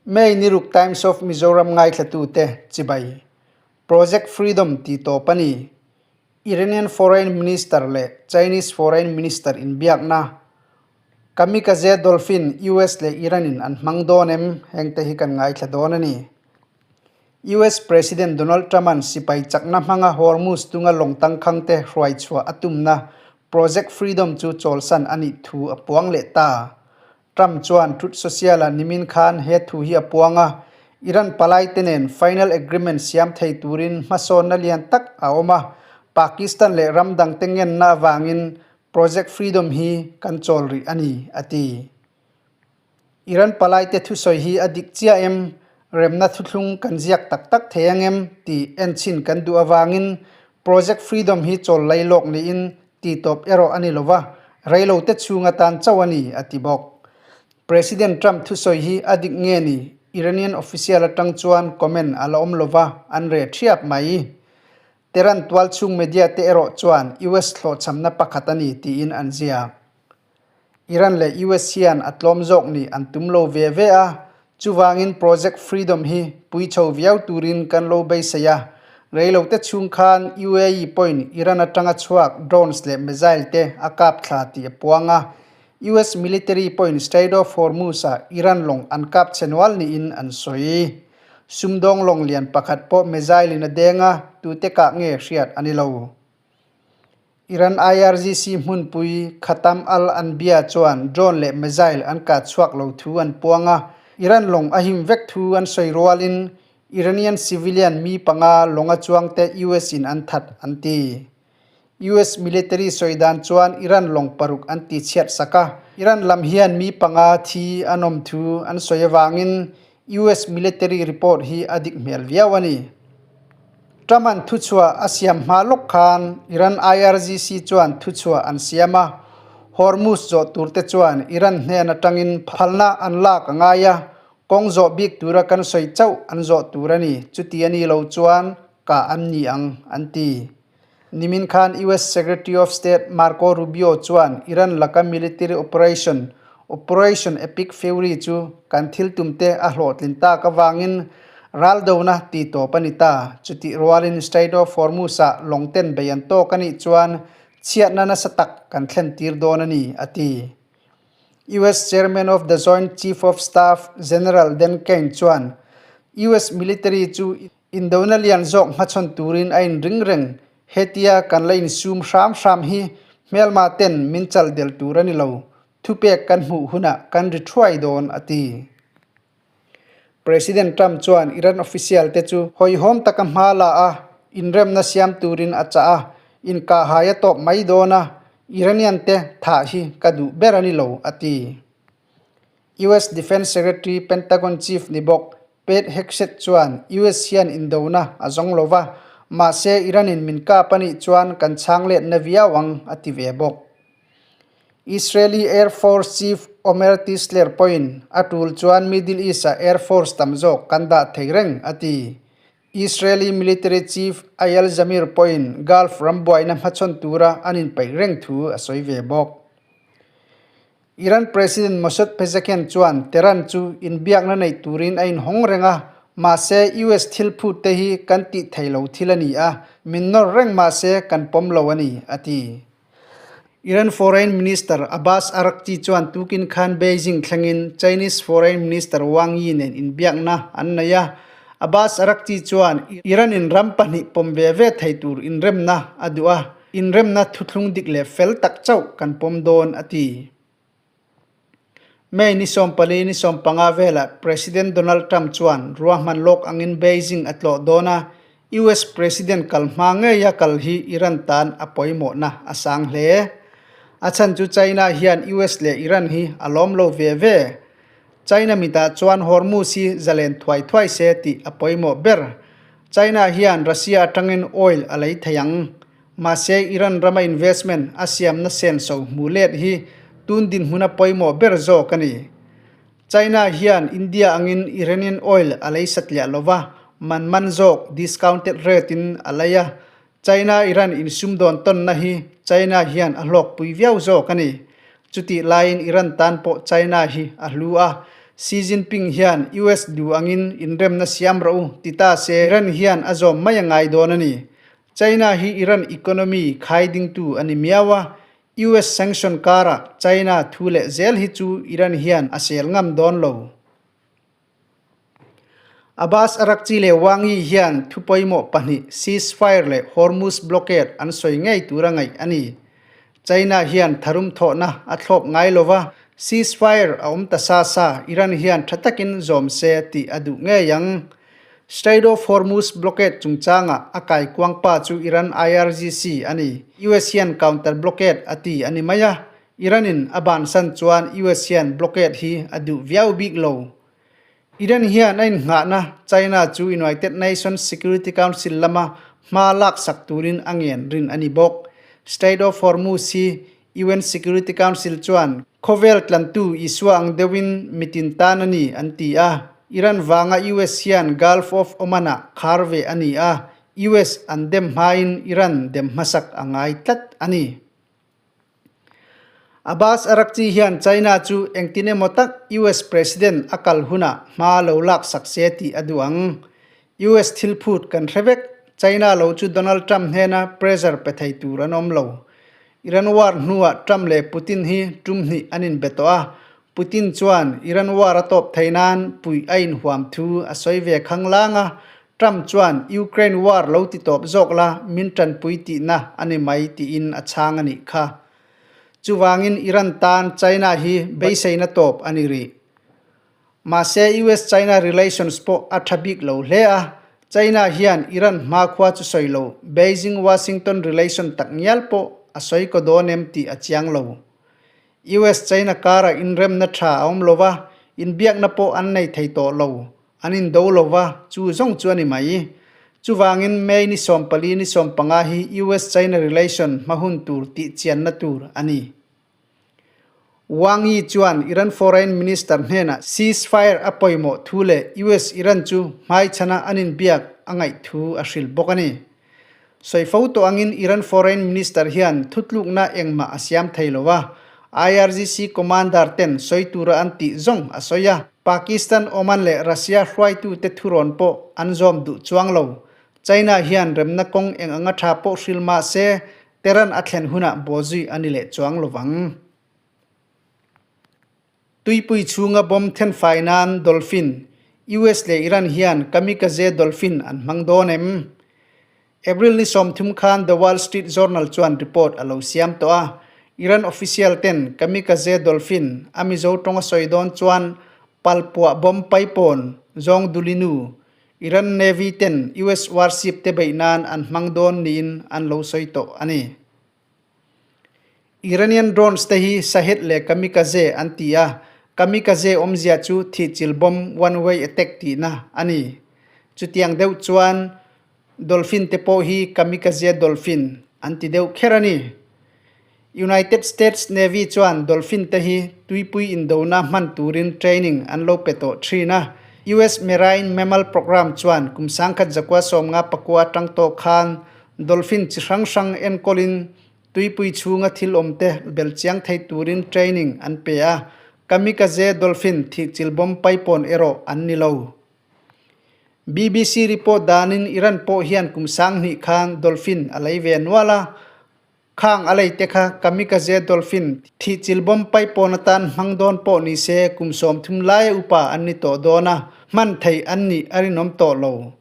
May ni ruk Times of Mizoram ngaithlatute chibai. Project Freedom tih tawp a ni. Iranian Foreign Minister leh Chinese Foreign Minister inbiakna Kamikaze Dolphin US leh Iran in an hmang dawn em? Hengte hi kan ngaithla dawn a ni. US President Donald Trump-a'n sipai chakna hmanga Hormuz tunga lawng tangkhangte hruai chhuah a tumna Project Freedom chu chawlsan a nih thu a puang leh ta. Trump chuan Truth Social-ah nimin khan he thu hi a puang a, Iran palaite nen final agreement siam thei turin hmasawnna lian tak a awm a, Pakistan leh ram dangte ngenna avangin Project Freedom hi kan chawl rih a ni, a ti. Iran palaite thusawi hi a dik chiah em? Remna thuthlung kan ziak tak tak thei ang em? tih enchhin kan duh avangin Project Freedom hi chawl lailawk niin Titawp erawh a ni lo va, reilote chhung atan chauh a ni, a ti bawk. President Trump thusawi hi a dik nge ni? Iranian official atang chuan comment a la awm lo va, an reh thiap mai. Tehran tualchhung media te erawh chuan US hlawhchhamna pakhat a ni tiin an ziak. Iran leh US hian a tlawm zawk nih an tum lo ve ve a, chuvangin Project Freedom hi pui chho viau turin kan lo beisei a. Reilote chhung khan UAE pawhin Iran atanga chhuak drones leh missile te a kap thla tih a puang a, US military pawhin Strait of Hormuz-ah Iran lawng an kap chhe nual niin an sawi. Sumdawng lawng lian pakhat pawh missile in a deng a, tute kah nge hriat a ni lo. Iran IRGC hmunpui Khatam al-Anbiya chuan drone leh missile an kah chhuak lo thu an puang a, Iran lawng a him vek thu an sawi rualin Iranian civilian mi panga lawnga chuangte US in an that an ti. US military sawi dan chuan Iran lawng paruk an ti chhiat sak a, Iran lam hian mi panga thi an awm thu an sawi avangin US military report hi a dik hmel viau a ni. Trump-a'n thuchhuah a siam hma lawk khan Iran IRGC chuan thuchhuah an siam a, Hormuz zawh turte chuan Iran hnen atangin phalna an lak a ngai a, kawng zawh bik tura kan sawi chauh an zawh tur a ni, chuti a ni lo chuan kah an ni ang, an ti. Nimin khan US Secretary of State Marco Rubio chuan Iran laka military operation, Operation Epic Fury chu kan thil tumte a hlawhtlin tak avangin raldona ti tawp a ni ta. Chutih rualin Strait of Hormuz-ah lawngten bei an tawk a nih chuan chhiatna nasa tak kan thlen tir dawn a ni, a ti. US Chairman of the Joint Chief of Staff General Dan Caine chuan US military chu Indona lian zawk hmachhawn turin a inring reng. Hetia kan la insum hram hram hi hmelma ten min chal del tur a ni lo. Thupek kan hmuh hunah kan ri thuai dawn, a ti. President Trump chuan Iran official te chu hawihhawm taka hma la a, inremna siam turin a chah a, inkahhai a tawp mai dawn a, Iranian te thah hi ka duh ber a ni lo, a ti. US Defence Secretary Pentagon Chief ni bawk Pete Hegseth chuan US hian indona a zawng lo va, mahse Iran-in min kap a nih chuan kan chhang letna viau ang a ti ve bawk. Israeli Air Force Chief Omer Tisler pawhin a tul chuan Middle East-ah Air Force tam zawk kan dah thei reng a ti. Israeli Military Chief Eyal Zamir pawhin Gulf ram buaina hmachhawn tura an inpeih reng thu a sawi ve bawk. Iran President Masoud Pezeshkian chuan Tehran chu inbiakna neih turin a inhawng reng a, mahse US thil phut te hi kan tih thei lo thil a ni a, min nawr reng mahse kan pawm lo a ni, a ti. Iran Foreign Minister Abbas Araghchi chuan tukin khan Beijing thlengin Chinese Foreign Minister Wang Yi nen inbiakna an nei a, Abbas Araghchi chuan Iran-in ram pahnih pawm ve ve thei tur inremna a duh a, Inremna thuthlung dik leh fel tak chauh kan pawm dawn, a ti. May ni 14 ni 15 velah President Donald Trump chuan ruahman lawk angin Beijing a tlawh dawn a, US President kal hma ngeia kal hi Iran tan a pawimawhna a sang hle. A chhan chu China hian US leh Iran hi a lawm lo ve ve. China mitah chuan Hormuz hi zalen thuai thuai se tih a pawimawh ber. China hian Russia atangin oil a lei thei ang. Mahse Iran rama investment a siamna senso hmuh let hi tun dinhmuna pawimawh ber zawk a ni. China hian India angin Iranian oil a lei satliah lova, man man zawk discounted rate in a lei a. China-Iran insumdawn tawnna hi China hian a hlawkpui viau zawk a ni. Chutih laiin Iran tan pawh China hi a hlu a. Xi Jinping hian US duh angin inremna siam rawh u ti ta se Iran hian a zawm mai a ngai dawn a ni. China hi Iran economy khai dingtu a ni miau a, US sanction karah China thu leh zel hi chu Iran hian a sel ngam dawn lo. Abbas Araghchi leh Wang Yi hian thu pawimawh pahnih ceasefire leh Hormuz blockade an sawi ngei tura ngaih a ni. China hian tharum thawhna a thlawp ngai lo va, ceasefire a awm ta sa sa Iran hian tha takin zawm se tih a duh ngei ang. Strait of Hormuz blockade chungchangah a kaikuang pa chu Iran IRGC a ni. US hian counter blockade a ti a ni mai a, Iran-in a bansan chuan US hian blockade hi a duh viau bik lo. Iran hian a innghahna China chu United Nations Security Council lama hma laksak turin a ngen rin a ni bawk. Strait of Hormuz hi UN Security Council chuan khawvel tlantu Isua ang deuhin mitin tan a ni an ti a. Iran vanga US hian Gulf of Oman-ah khar ve a ni a, US an dem hmain Iran dem hmasak a ngai tlat a ni. Abbas Araghchi hian China chu engtin emaw tak US President a kal hunah hma lo lak sak se tih a duh ang. US thil phut kan hre vek, China lo chu Donald Trump hnena pressure pe thei tur an awm lo. Iran war hnuah Trump leh Putin hi tum hnih an inbe tawh a, Putin chuan Iran war a tawp thei nan puih a inhuam thu a sawi ve khanglang a, Trump chuan Ukraine war lo ti tawp zawk la min tanpui tihna a ni mai tiin a chhang a nih kha. Chuvangin Iran tan China hi beiseina tawp a ni rih. Mahse US-China relations pawh a tha bik lo hle a, China hian Iran hmakhua chu sawi lo Beijing-Washington relation tak ngial pawh a sawi kaw dawn em tih a chiang lo. US-China karah inremna tha a awm lo va, inbiakna pawh an nei thei tawh lo. An indo lo va, chu zawng chu a ni mai. Chuvangin May ni 14 ni 15 hi US-China relation hma hun tur tih chianna tur a ni. Wang Yi chuan Iran Foreign Minister hnenah ceasefire a pawimawh thu leh US-Iran chu hmaichhana an inbiak a ngaih thu a hrilh bawk a ni. Sawi fo tawh angin Iran Foreign Minister hian thutlukna engmah a siam thei lo a, IRGC commander ten sawi tura an tih zawng a sawi a. Pakistan, Oman leh Russia hruaitute thurawn pawh an zawm duh chuang lo. China hian remna kawng eng anga tha pawh hrilh mah se, Tehran a thlen hunah bawzui a ni leh chuang lovang. Tuipui chhunga bomb thenfai nan dolphin, US leh Iran hian kamikaze dolphin an hmang dawn em? April ni 30 khan The Wall Street Journal chuan report a lo siam tawh a, Iran official ten kamikaze dolphin a Mizo tawnga sawi dawn chuan palpuah bomb paipawn zawng dulinu Iran Navy ten US warship te beih nan an hmang dawn niin an lo sawi tawh a ni. Iranian drones te hi Shahed leh Kamikaze an ti a, Kamikaze awmzia chu thihchilh bomb one way attack tihna a ni. Chutiang deuh chuan Dolphin te pawh hi Kamikaze dolphin an ti deuh kher a ni. United States Navy chuan dolphin te hi tuipui indona hman turin training an lo pe tawh thin a. US Marine Mammal Program chuan kum 1959 atang tawh khan dolphin chi hrang hrang enkawlin tuipui chhunga thil awm te bel chiang thei turin training an pe a. Kamikaze dolphin thihchilh bomb paipawn erawh an ni lo. BBC report danin Iran pawh hian kum 2000 khan dolphin a lei ve nual a. Khang a lei te kha kamikaze dolphin thihchilh bomb paipawn atan hmang dawn pawh ni se kum 30 laia upa an ni tawh dawn a, hman theih an nih a rinawm tawh lo.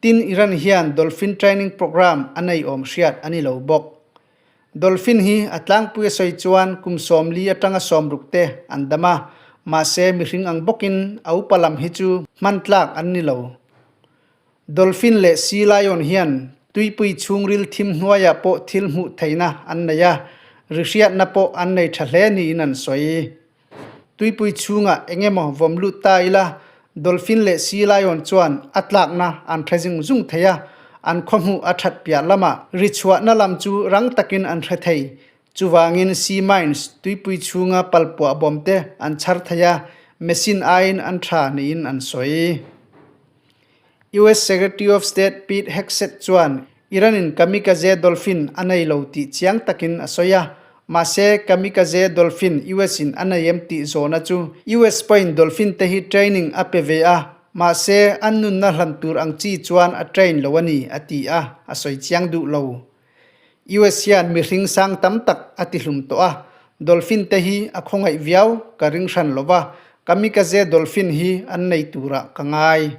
Tin Iran hian dolphin training program a nei awm hriat a ni lo bawk. Dolphin hi a tlangpui a sawi chuan kum 40 atanga 60 te an dam a, mahse mihring ang bawkin a upa lam hi chu hman tlak an ni lo. Dolphin leh sea lion hian tuipui chhungril thim hnuaiah pawh thil hmuh theihna an nei a, ri hriatna pawh an nei tha hle niin an sawi. Tuipui chhungah eng emaw vawm lut ta ila, dolphin leh sea lion chuan a tlakna an hre zung zung thei a, an khawhmuh a that piah lamah ri chhuahna lam chu rang takin an hre thei. Chuvangin sea mines tuipui chhunga palpuah bawm te an chhar thei a, machine aiin an tha niin an sawi. US Secretary of State Pete Hegseth chuan Iran-in kamikaze dolphin a nei lo tih chiang takin a sawi a. Mahse, Kamikaze Dolphin US in a nei em tih zawhna chu US pawhin Dolphin te hi training a pe ve a, mahse an nunna hlan tur ang chi chuan a train lo a ni, a ti a, a sawi chiang duh lo. US hian mihring sang tam tak a ti hlum tawh a, Dolphin te hi a khawngaih viau ka ring hran lo va, Kamikaze Dolphin hi an nei turah ka ngai.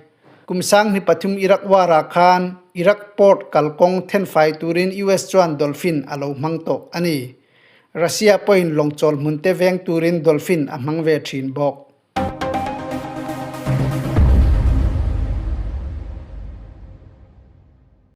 Kum 2003 Iraq War ah khan Iraq port kalkawng thenfai turin US chuan Dolphin a lo hmang tawh a ni. Russia pawhin lawngchawl hmun te veng turin Dolphin a hmang ve thin bawk.